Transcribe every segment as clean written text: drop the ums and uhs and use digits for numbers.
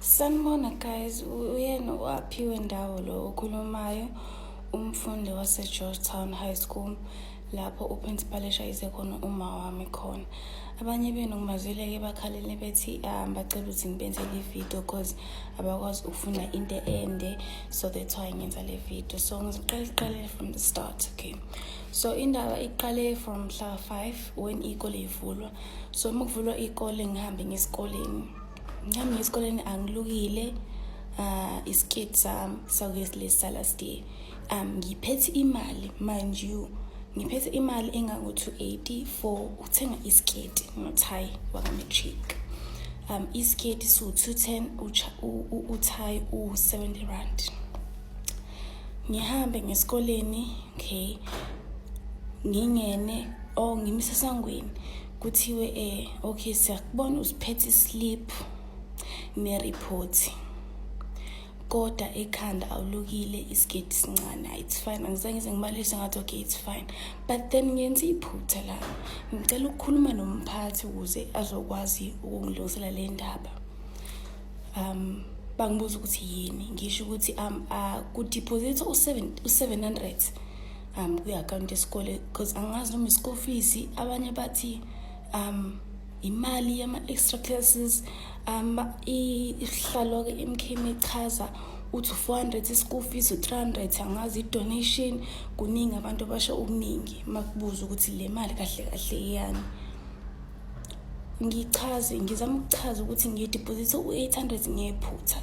Sanibona guys, uyena u-Aphiwe Ndawo lo okhulumayo, umfundi wase-Georgetown High School, lapho uprincipal eshayise khona uma wami khona. Abanye benu ngibazwile-ke bakhalele bethi bacela ukuthi ngibenzele ividiyo cause abakwazi ukufunda into ende, so that's why ngenza le video. So ngizoqala iqale from the start, okay? So indaba iqale from mhla 5 when iy'kole ivulwa. So uma kuvulwa iy'kole ngihambe ngesikoleni. Ngihambe ngesikoleni angilukile isiketi sami sakulesi sa last year. Ngiphethe imali, mind you, ngiphethe imali engango-280 for ukuthenga isiketi nothayi waka-matric. Isiketi siwu-210, uthayi u-R70. Ngihambe ngesikoleni, okay, ngingene, oh, ngimise esangweni, kuthiwe okay, siyakubona usiphethe islip ne-report, kodwa ekhanda awulukile, isiketi sincane. It's fine, angizange ngize ngibalise, ngathi okay, it's fine, but then ngenza iphutha la, ngicela ukukhuluma nomphathi ukuze azokwazi ukungilungisela le ndaba. Bangibuza ukuthi yini, ngisho ukuthi ku-deposit u-700 kwi-account yesikole because angazi noma i-school fees, abanye bathi imali yama-extra classes. Isihlalo-ke MK ichaza uthi u-400 i-school fees, u-300 angazi i-donation. Kuningi, abantu abasho okuningi makubuza ukuthi le mali kahle kahle iyani. Ngichaze, ngizama ukuchaza ukuthi ngiyideposithe u-800 ngephutha,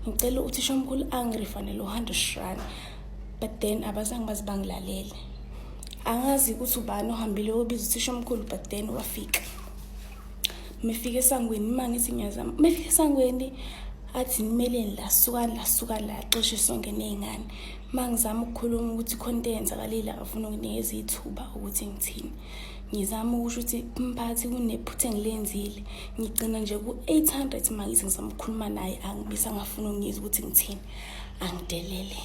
ngicela uthisha omkhulu angirefundele u-R100, but then abazange baze bangilalele. Angazi ukuthi ubani ohambile obiza uthisha omkhulu, but then wafika. Mefika esangweni, uma ngithi ngiyazama, mefika esangweni athi, "Nimeleni la? Sukani la, sukani la." Axoshe sonke ney'ngane. Uma ngizama ukukhuluma ukuthi khona into eyenzakalile, akafuna ukunikeza ithuba ukuthi ngithini. Ngizama ukusho ukuthi mphathi, kunephutha engilenzile, ngigcina nje ku-800. Uma ngithi ngizama ukukhuluma naye, angibisa, angafuni ukungizwa ukuthi ngithini, angidelele.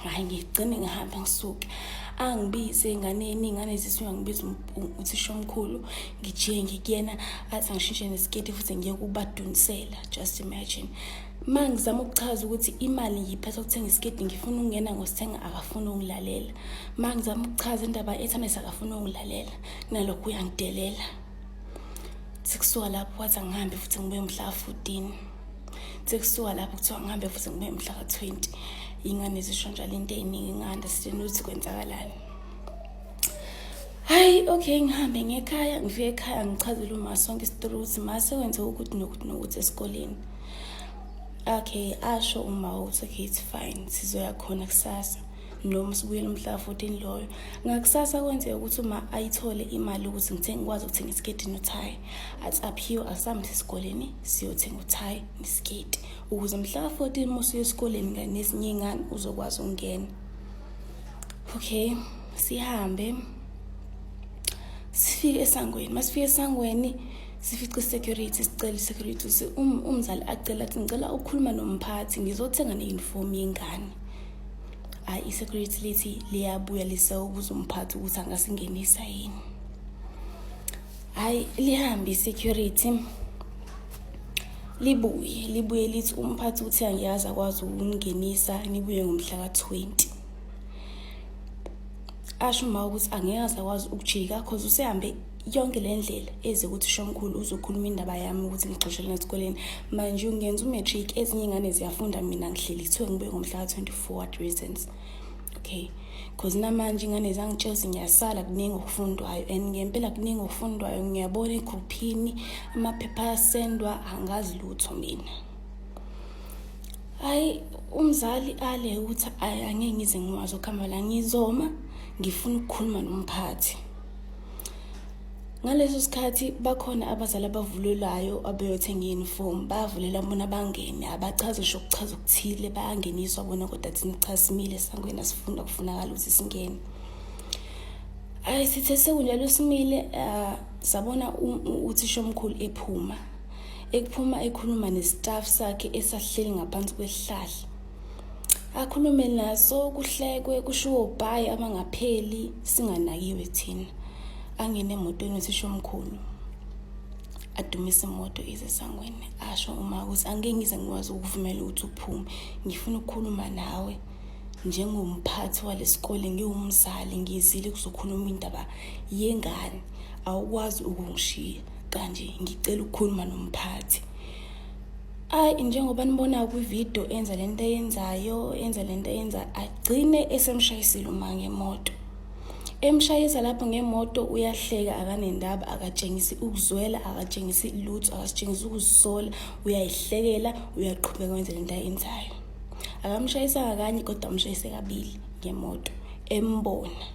Hhayi, ngigcine ngihambe ngisuke, angibize ey'nganeni, iy'ngane zithi uyangibiza uthisha omkhulu. Ngijiye ngikuyena, athi angishintshe nesiketi futhi ngiye kubadunisela. Just imagine, uma ngizama ukuchaza ukuthi imali ngiyiphethe ukuthenga isiketi, ngifuna ukungena ngosithenga, akafuni ukungilalela. Uma ngizama ukuchaza indaba ye-internet, akafuni ukungilalela, kunalokho uyangidelela. Sekusuka lapho wathi angihambe futhi ngibuye mhla ka-14. Sekusuka lapho kuthiwa ngihambe futhi ngibuye mhla ka-20. Iy'ngane zisho njalo into ey'ningi, nginga-understand ukuthi kwenzakalani. Hhayi, okay, ngihambe ngekhaya, ngifike ekhaya ngichazele uma sonke isitori ukuthi ma sekwenzeka ukuthi nokuthi nokuthi esikoleni. Okay, asho uma ukuthi okay, it's fine, sizoya khona kusasa noma sibuyele umhla ka-14 loyo. Ngakusasa kwenzeka ukuthi uma ayithole imali ukuthi ngithenge, ngikwazi ukuthenga isiketi nothayi. Athi, "Aphiwe, asihambe esikoleni siyothenga uthayi nesiketi ukuze mhla ka-14 uma usuya esikoleni nezinye iy'ngane uzokwazi ukungena." Okay, sihambe sifike esangweni. Masifike esangweni sifice i-security, sicela i-security ukuthi umzali acela, athi, "Ngicela ukukhuluma nomphathi, ngizothenga ne-uniform yengane." Hhayi, i-security lithi liyabuya lisewubuza umphathi ukuthi angasingenisa yini. Hhayi, lihambe i-security, libuye, libuye lithi umphathi uthi angiyazi akwazi ukungingenisa, nibuye ngomhla ka-20. Asho uma ukuthi angeke aze akwazi ukujika cause usehambe yonke le ndlela eze ukuthi ushomkhulu uzokhuluma indaba yami ukuthi ngixoshelwe esikoleni. Manje ngenza u-matric, ezinye iy'ngane ziyafunda, mina ngihleli, kuthiwe ngibuye ngomhla ka-24. What reasons? Okay, cause namanje ingane zangitshela ukuthi ngiyasala, kuningi okufundwayo, and ngempela kuningi okufundwayo. Ngiyabona egruphini amaphepha ayasendwa, angazi lutho mina. Hhayi, umzali ale ukuthi angeke ngize ngikwazi ukuhamba la, ngizoma, ngifuna ukukhuluma nomphathi. Ngaleso sikhathi bakhona abazali abavulelwayo abeyothenga i-uniform, bayavulela bona bangene, abachazi ngisho ukuchaza okuthile, bayangeniswa bona, kodwa thina cha, simile esangweni, asifuni, akufunakala ukuthi singene. Hhayi, sithe sekunjalo simile, sabona uthisha omkhulu ephuma, ekuphuma ekhuluma ne-staff sakhe esahleli ngaphansi kwesihlahla, akhulume naso, kuhlekwe, kushiwo bye abangapheli, singanakiwe thina. Angene emotweni uthisha omkhulu. Adumise imoto ize esangweni, asho uma ukuthi angeke ngize ngikwazi ukuvumela ukuthi uphume, ngifuna ukukhuluma nawe njengomphathi walesikole, ngiwumzali, ngizile kuzokhuluma indaba yengane, awukwazi ukungishiya kanje, ngicela ukukhuluma nomphathi. Ayi, njengoba nibona kwividiyo enza lento eyenzayo, enza lento eyenza, agcine esemshayisile uma ngemoto. Emshayisa lapho ngemoto, uyahleka, akanendaba, akatshengisi ukuzwela, akatshengisi lutho, akasitshengisi ukuzisola, uyayihlekela, uyaqhubeka wenza lento ayenzayo. Akamshayisanga kanye kodwa amshayise kabili ngemoto embona.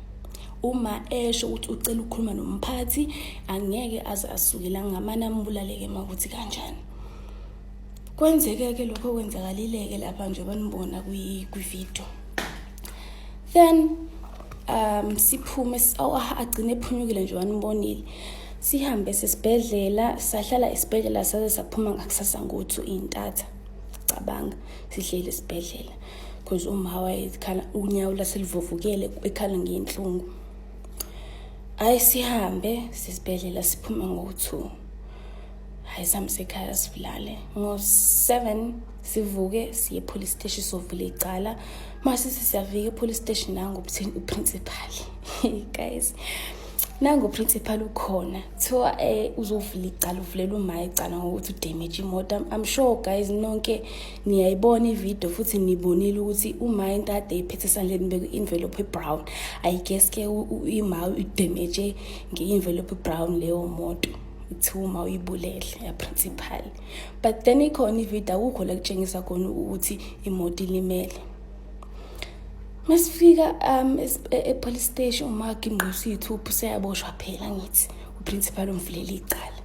Uma esho ukuthi ucela ukukhuluma nomphathi, angeke aze asuke la, ngamane ambulaleke makuthi kanjani. Kwenzeke-ke lokho okwenzakalile-ke lapha njengoba nibona kwividiyo. Then siphume, agcine ephunyukile nje wanibonile. Sihambe sesibhedlela, sahlala esibhedlela saze saphuma ngakusasa ngo-2 intatha. Cabanga, sihleli esibhedlela because uma wayekhala unyawo laselivuvukele, ekhala ngenhlungu. Hayi, sihambe sesibhedlela siphume ngo-2. Hayi, sihambe sekhaya sivulale ngo-7, sivuke siye police station sovula icala. Masithi siyafika e-police station, nangu uprincipal, guys, nangu uprincipal ukhona. Kuthiwa uzovula icala, uvulela uma icala ngokuthi udamage imoto. I'm sure guys nonke niyayibona ivideo futhi nibonile ukuthi uma into ade iphethe esandleni beku-envelope brown. I guess ke ima udamage nge-envelope brown leyo moto, kuthiwa uma uyibulele ya principal. But then ikhona ivideo, akukho la kutshengisa khona ukuthi imoto ilimele. Masifika e-police station, uma gingqisa iy'thupha, useyaboshwa phela. Ngithi uprincipal umvulela icala.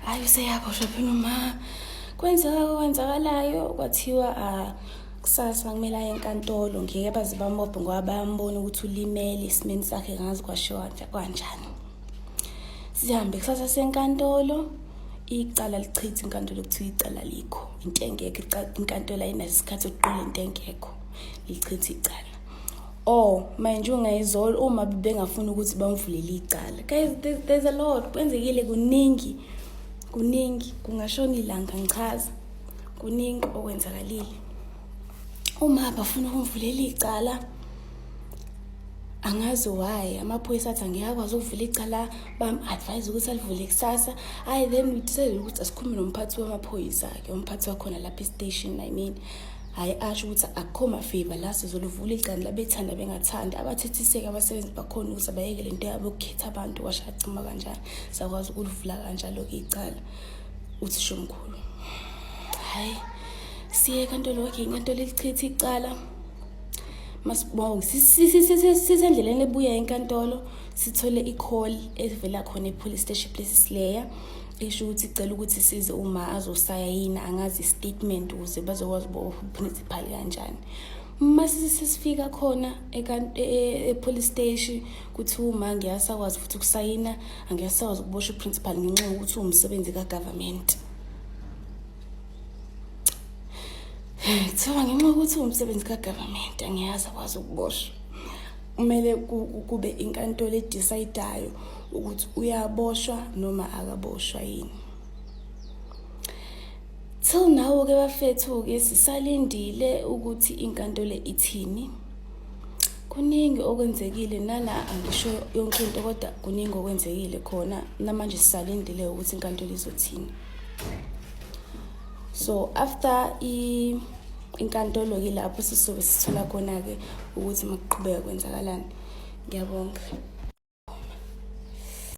Hhayi, useyaboshwa phela uma kwenzeka okwenzakalayo. Kwathiwa kusasa kumele aye enkantolo, ngeke baze bamobhe ngoba bayambona ukuthi ulimele esimeni sakhe, ngazi kwashiwa kanjani. Sihambe kusasa senkantolo, icala lichithe inkantolo, kuthiwa icala likho, into engekho. Inkantolo ayinaso isikhathi sokuqula into engekho, lichithe icala. Oh, manje ungayizolo uma bengafuni ukuthi bamvulele icala. Guys, there's a lot kwenzekile, kuningi, kuningi, kungashona ilanga ngichaza, kuningi okwenzakalile. Uma bafuna ukumvulela icala, angazi why amaphoyisa athi angeke akwazi ukuvula icala, bam-advise ukuthi alivule kusasa. Hayi, then we decided ukuthi asikhulume nomphathi wamaphoyisa-ke, umphathi wakhona lapha e-station, I mean. Hhayi, asho ukuthi akukho ma-favour la, sizolivula icala labethanda bengathandi, abathethiseke abasebenzi bakhona ukuthi abayeke le nto yabo yokukhetha abantu. Kwashacima kanjani, sakwazi ukulivula kanjalo-ke icala uthisha omkhulu. Hhayi, siye enkantolo. Okay, inkantolo ilichitha icala. Masibonge, sisendleleni ebuya enkantolo, sithole i-call evela khona e-police station place leya, isho ukuthi icela ukuthi size uma azosayina, angazi, i-statement ukuze bazokwazi ukubopha uprincipal kanjani. Mase sesifika khona e-police station, kuthiwa uma ngeke asakwazi futhi ukusayina, angeke asakwazi ukuboshwa uprincipal ngenxa yokuthi uwumsebenzi ka-government. Kuthiwa ngenxa yokuthi uwumsebenzi ka-government angeke asakwazi ukuboshwa, kumele kube inkantolo edecidayo ukuthi uyaboshwa noma akaboshwa yini. Till now-ke bafethu-ke sisalindile ukuthi inkantolo ithini. Kuningi okwenzekile nala, angisho yonke into kodwa kuningi okwenzekile khona namanje, sisalindile ukuthi inkantolo izothini. So after inkantolo-ke lapho sizobe sithola khona-ke ukuthi makuqhubeka kwenzakalani. Ngiyabonga.